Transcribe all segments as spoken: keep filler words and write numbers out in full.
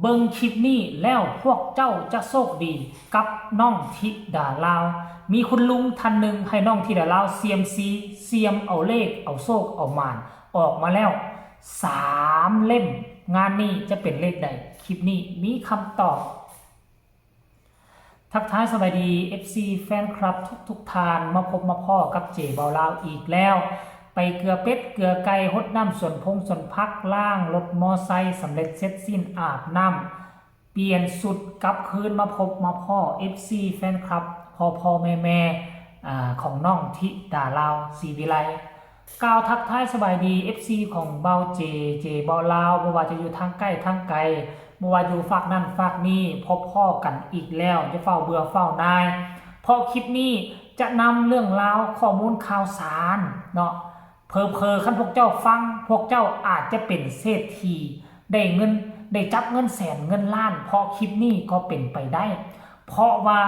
เบิ่งคลิปนี้แล้วพวกเจ้าจะโชคดีกับน้องธิดาลาว มีคุณลุงท่านหนึ่งให้น้องธิดาลาวเสี่ยมซี เสี่ยมเอาเลข เอาโชค เอาหมาน ออกมาแล้วสามเล่ม งานนี้จะเป็นเลขใด คลิปนี้มีคำตอบ ทักทายสบายดี เอฟซี แฟนคลับทุกๆท่าน มาพบมาพ้อกับเจเบาลาวอีกแล้ว ไปเกลือเป็ดเกลือไก่ หดน้ำสวนพงสวนผัก ล้างรถมอไซค์สำเร็จเสร็จสิ้น อาบน้ำเปลี่ยนชุดกลับคืนมาพบมาพ้อ เอฟซี แฟนคลับ พ่อพ่อแม่แม่ อ่า ของน้องธิดาลาว ศรีวิไล กล่าวทักทายสบายดี เอฟซี ของเบาเจ เจเบาลาว บ่ว่าจะอยู่ทางใกล้ทางไกล บ่ว่าอยู่ฟากนั่นฟากนี่ พบพ้อกันอีกแล้ว อย่าเฝ้าเบื่อเฝ้าหน่าย เพราะคลิปนี้จะนำเรื่องราวข้อมูลข่าวสารเนาะ เผลอๆ คันพวกเจ้าฟัง พวกเจ้าอาจจะเป็นเศรษฐี ได้เงิน ได้จับเงินแสนเงินล้าน เพราะคลิปนี้ก็เป็นไปได้ เพราะว่า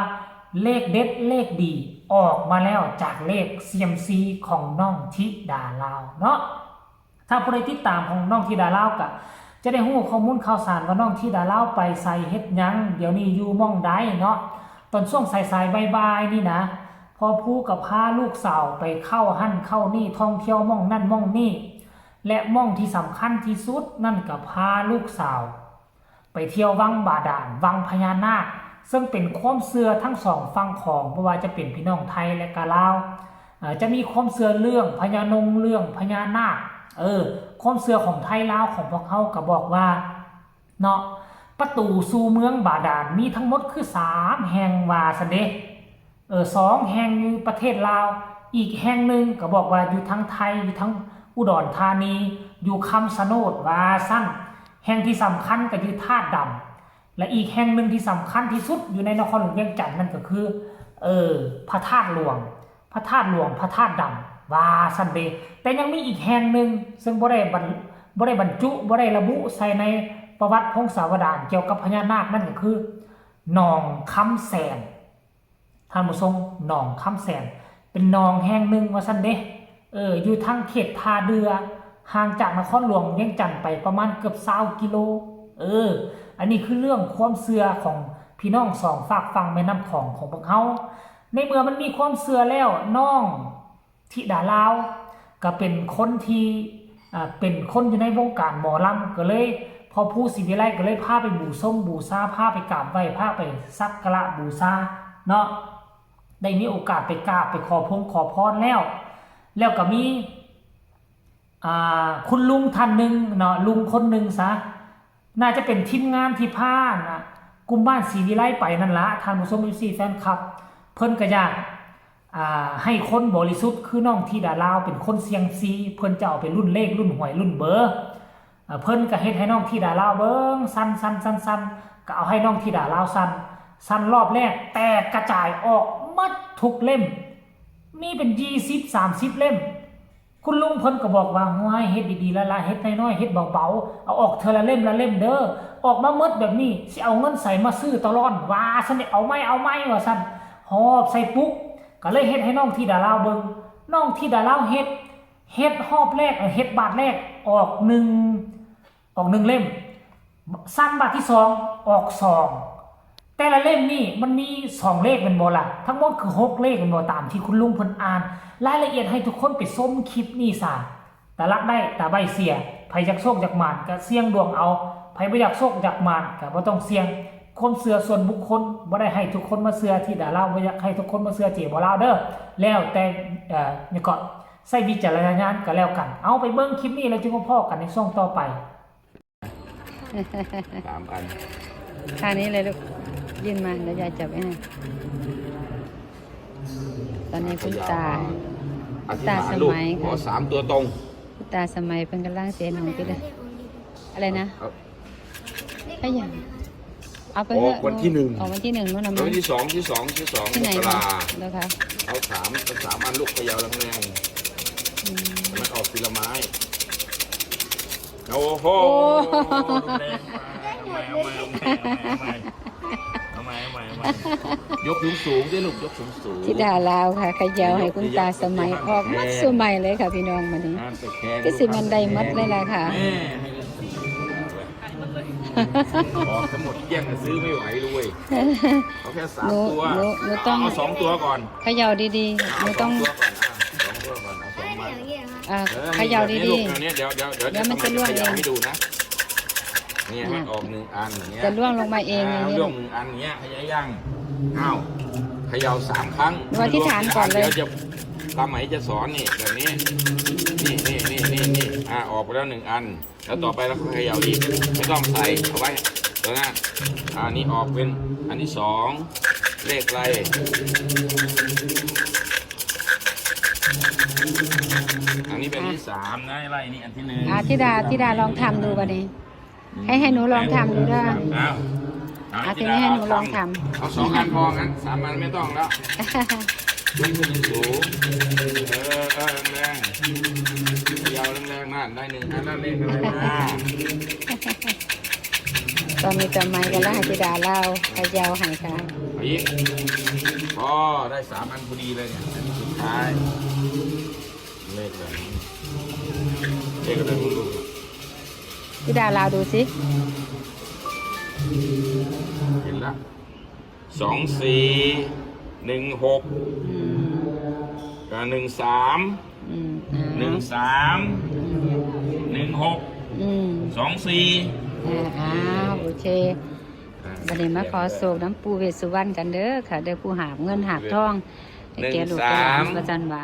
เลขเด็ดเลขดีออกมาแล้วจากเลขเซียมซีของน้องธิดาลาวเนาะ ถ้าผู้ใดติดตามของน้องธิดาลาวก็จะได้รู้ข้อมูลข่าวสารว่าน้องธิดาลาวไปไสเฮ็ดหยัง เดี๋ยวนี้อยู่หม่องใดเนาะ ตอนช่วงสายๆ บ่ายๆ นี่นะ พ่อผู้ก็พาลูกสาวไปเข้าหั่นเข้านี่ ท่องเที่ยวหม่องนั่นหม่องนี่ และหม่องที่สำคัญที่สุดนั่นก็พาลูกสาว ไปเที่ยววังบาดาล วังพญานาค ซึ่งเป็นความเชื่อทั้งสองฝั่งของ บ่ว่าจะเป็นพี่น้องไทยและกะลาว เอ่อ จะมีความเชื่อเรื่องพญานง เรื่องพญานาค เออ ความเชื่อของไทยลาวของพวกเฮาก็บอกว่า เนาะ ประตูสู่เมืองบาดาลมีทั้งหมดคือสามแห่งว่าซั่นเด้ เออ สองแห่งอยู่ประเทศลาว อีกแห่งหนึ่งก็บอกว่าอยู่ทางไทย อยู่ทางอุดรธานี อยู่คำชะโนดว่าซั่น แห่งที่สำคัญก็อยู่ธาตุดำ และอีกแห่งหนึ่งที่สำคัญที่สุดอยู่ในนครหลวงเวียงจันทน์นั่นก็คือ เออ พระธาตุหลวง พระธาตุหลวง พระธาตุดำ ว่าซั่นเด้ แต่ยังมีอีกแห่งหนึ่ง ซึ่งบ่ได้บรร- บ่ได้บรรจุ บ่ได้ระบุใส่ในประวัติพงศาวดารเกี่ยวกับพญานาค นั่นก็คือ หนองคำแสน ท่านผู้ชม หนองคำแสน เป็นหนองแห่งหนึ่งว่าซั่นเด้ เออ อยู่ทางเขตท่าเดือ ห่างจากนครหลวงเวียงจันทน์ไปประมาณเกือบซาวกิโล เออ อันนี้คือเรื่องความเชื่อของพี่น้องสองฟากฝั่งแม่น้ำของของพวกเฮา ในเมื่อมันมีความเชื่อแล้ว น้องธิดาลาวก็เป็นคนที่ อ่า เป็นคนอยู่ในวงการหมอลำ ก็เลย พ่อผู้ศรีวิไลก็เลยพาไปบูชมบูชา พาไปกราบไหว้ พาไปสักการะบูชาเนาะ ได้มีโอกาสไปกราบไปขอพงขอพรแล้ว แล้วก็มี อ่า คุณลุงท่านหนึ่งเนาะ ลุงคนหนึ่งซะ น่าจะเป็นทีมงานที่พานะ กลุ่มบ้านศรีวิไลไปนั่นละ ท่านผู้ชม เอฟซี แฟนคลับ เพิ่นก็อยาก อ่า ให้คนบริสุทธิ์คือน้องธิดาลาวเป็นคนเสี่ยงซี เพิ่นจะเอาไปลุ้นเลขลุ้นหวยลุ้นเบอร์ อ่า เพิ่นก็เฮ็ดให้น้องธิดาลาวเบิ่ง สั่นสั่นสั่นสั่น ก็เอาให้น้องธิดาลาวสั่น สั่นรอบแรกแตกกระจายออกหมดทุกเล่ม มีเป็นยี่สิบสามสิบเล่ม คุณลุงเพิ่นก็บอกว่า "โอ้ย เฮ็ดดีๆ ละละ เฮ็ดน้อยๆ เฮ็ดเบาๆ เอาออกเทื่อละเล่มละเล่มเด้อ ออกมาหมดแบบนี้ สิเอาเงินใสมาซื้อตะล่อน" ว่าซั่นเด้ "เอาใหม่ เอาใหม่" ว่าซั่น หอบใส่ปุก ก็เลยเฮ็ดให้น้องธิดาลาวเบิ่ง น้องธิดาลาวเฮ็ด เฮ็ดรอบแรก เอ่อ เฮ็ดบาทแรก ออกหนึ่ง ออกหนึ่งเล่ม สั่นบาทที่สอง ออกสอง แต่ละเล่มนี่มันมีสองเลขแม่นบ่ล่ะ ทั้งหมดคือหกเลขแม่นบ่ ตามที่คุณลุงเพิ่นอ่าน รายละเอียดให้ทุกคนไปชมคลิปนี้ซะ ตาลักได้ตาใบ้เสีย ไผอยากโชคอยากหมานก็เสี่ยงดวงเอา ไผบ่อยากโชคอยากหมานก็บ่ต้องเสี่ยง ความเชื่อส่วนบุคคล บ่ได้ให้ทุกคนมาเชื่อธิดาลาว บ่อยากให้ทุกคนมาเชื่อเจเบาลาวเด้อ แล้วแต่ เอ่อ หยังก็ ใช้วิจารณญาณก็แล้วกัน เอาไปเบิ่งคลิปนี้แล้วจึงมาพ้อกันในช่วงต่อไป สามอัน ท่านี้เลยลูก ยื่นมา เดี๋ยวยายจับไว้ให้ ตอนนี้คุณตา อธิษฐาน ตาสมัย ลูก ขอ ค่ะ สามตัวตรง คุณตาสมัยเพิ่นกำลังเสียหนองอยู่เลย อะไรนะ เอา ขยัน เอาไป ออก เถอะ วันที่หนึ่ง ออกวันที่หนึ่งนู่นนะ แล้ว มั้ง วันที่สอง ที่สอง ที่สอง ที่ไหน มกรา คะ เหรอคะ เอาสาม เอาสามอันลูก เขย่าแรงๆ อืม มันออกทีละไม้ โอ้โห โอ้ รุนแรงไป เอาใหม่ เอาใหม่ เอาใหม่ เอาใหม่ เอาใหม่ เอาใหม่ เอาใหม่ ยกสูงๆ ด้วยลูก ยกสูงๆ ธิดาลาวค่ะ เขย่าให้คุณตาสมัย ออกหมดสมัยเลยค่ะพี่น้อง มื้อนี้ อ่า ไปแข่ง คือสิแม่นได้หมดเลยล่ะค่ะ แม่ให้ ออกทั้งหมดเกลี้ยงเลย ซื้อไม่ไหวเลย เอาแค่สาม หนู ตัว หนูหนูต้อง เอาสองตัวก่อน เขย่าดีๆห เอา นู ส ต้ อ อง ง ตัวก่อน อ่ะ สองตัวก่อน เอาสองใบ อ่ะ เออ เขย่า แบบนี้ ดี ลูก แบบนี้ เดี๋ยวเดี๋ยวเดี๋ยว เดี๋ยวมันจะ เดี๋ยว ร่วง เขย่า เอง ให้ดูนะ เนี่ย อ่ะ มันออกหนึ่งอันอย่างเงี้ย ๆ จะร่วงลงมาเองอย่างนี้ ร่ว ลู ง ก หนึ่งอันอย่างเงี้ย เขย่ายัง อ้าว เขย่าสามครั้ง หนูอธิษฐานก่อนเลย เดี๋ยวจะ ความหมายจะสอนนี่ แบบนี้ นี่นี่นี่นี่นี่ อ่า ออกไปแล้วหนึ่งอัน แล้วต่อไปเราก็เขย่าอีก ไม่ต้องใส่ เอาไว้ตัวหน้า อ่า นี่ออกเป็นอันที่สอง เลขอะไร อันนี้เป็นอันที่สามนะ ไล่นี่อันที่หนึ่ง อ่ะธิดา ธิดาลองทำดูบัดนี้ ให้ให้หนูลองทำดูเด้อ อ้าว อ่ะทีนี้ให้หนูลองทำ เอาสองอันพอ งั้นสามอันไม่ต้องแล้ว ยกขึ้นสูงๆ เออ เออ แรงๆ เขย่าแรงๆ นั่น ได้หนึ่งอัน นั่นเลขอะไรมา ตอนนี้ตอนไม้ก็แล้วให้ธิดาเล่าเขย่าให้ค่ะ เอาอีก พอ ได้สามอันพอดีเลยเนี่ย อันสุดท้าย เลขอะไร เลขอะไรไม่รู้ ธิดาเล่าดูสิ เห็นละ สองสี่ หนึ่งหก อืม กับหนึ่งสาม อืมอ่า หนึ่งสาม หนึ่งหก อืม สองสี่ เอออ้าวโอเค อ่ะ บัดนี้มาขอโชคน้ำปู่เวสสุวรรณกันเด้อค่ะ เด้อผู้หาบเงินหาบทองให้แก่ลูก หนึ่งสาม แก่หลานประจันหวา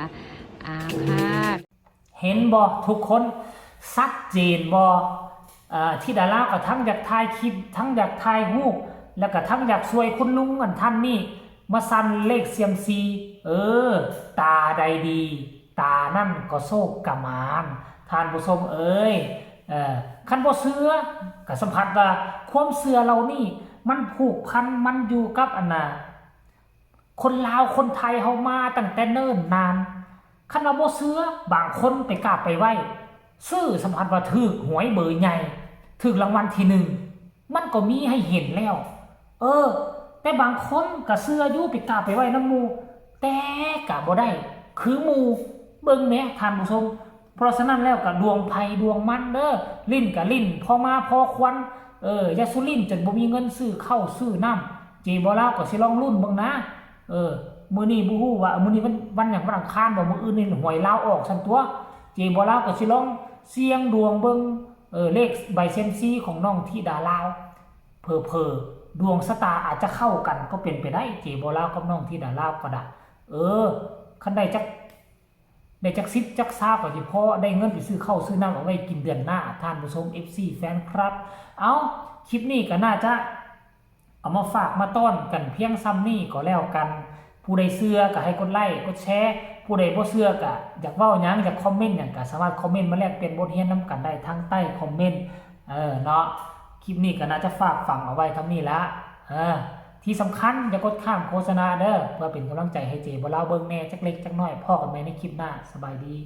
อ้าวค่ะ เห็นบ่ทุกคน ชัดเจนบ่ เอ่อ ธิดาลาวก็ทั้งอยากถ่ายคลิป ทั้งอยากถ่ายรูป แล้วก็ทั้งอยากช่วยคุณลุงอันท่านนี้ มาสั่นเลขเซียมซี เออ ตาใดดี ตานั่นก็โชคกะหมาน ท่านผู้ชมเอ้ย เอ่อ คันบ่เชื่อ ก็สัมผัสว่าความเชื่อเหล่านี้ มันผูกพัน มันอยู่กับอันน่ะ คนลาวคนไทยเฮามาตั้งแต่เนิ่นนาน คันว่าบ่เชื่อ บางคนไปกราบไปไหว้ ซื้อสัมผัสว่าถูกหวยเบอร์ใหญ่ ถูกรางวัลที่หนึ่ง มันก็มีให้เห็นแล้ว เออ แต่บางคนก็เชื่ออยู่ ไปกราบไปไหว้นำหมู่ แต่ก็บ่ได้คือหมู่ เบิ่งแหน่ท่านผู้ชม เพราะฉะนั้นแล้วก็ดวงไผดวงมันเด้อ ลิ้นก็ลิ้น พอมาพอควร เออ อย่าสุลิ้นจนบ่มีเงินซื้อข้าวซื้อน้ำ เจ๊บ่าวลาวก็สิลองลุ้นเบิ่งนะ เออ มื้อนี้บ่ฮู้ว่า มื้อนี้วัน วันหยัง วันอังคารบ่ มื้ออื่นนี่หวยลาวออกซั่นตั๊ว เจ๊บ่าวลาวก็สิลองเสี่ยงดวงเบิ่ง เออ เลขใบเซียมซีของน้องธิดาลาว เผลอๆ ดวงชะตาอาจจะเข้ากันก็เป็นไปได้ เจ๊บ่าวลาวกับน้องธิดาลาวก็ได้ เออ คันได้จัก ได้จักสิบจักซาวก็สิพอได้เงินไปซื้อข้าวซื้อน้ำเอาไว้กินเดือนหน้า ท่านผู้ชม เอฟซี แฟนคลับ เอ้า คลิปนี้ก็น่าจะเอามาฝากมาต้อนกันเพียงส่ำนี้ก็แล้วกัน ผู้ใดเชื่อก็ให้กดไลค์กดแชร์ ผู้ใดบ่เชื่อก็อยากเว้าหยังอยากคอมเมนต์หยังก็สามารถคอมเมนต์มาแลกเปลี่ยนบทเรียนนำกันได้ทางใต้คอมเมนต์ เออเนาะ คลิปนี้ก็น่าจะฝากฝังเอาไว้เท่านี้ละ เออ ที่สำคัญอย่ากดข้ามโฆษณาเด้อ เพื่อเป็นกำลังใจให้เจ๊บ่าวลาวเบิ่งแหน่จักเล็กจักน้อย พ้อกันใหม่ในคลิปหน้า สบายดี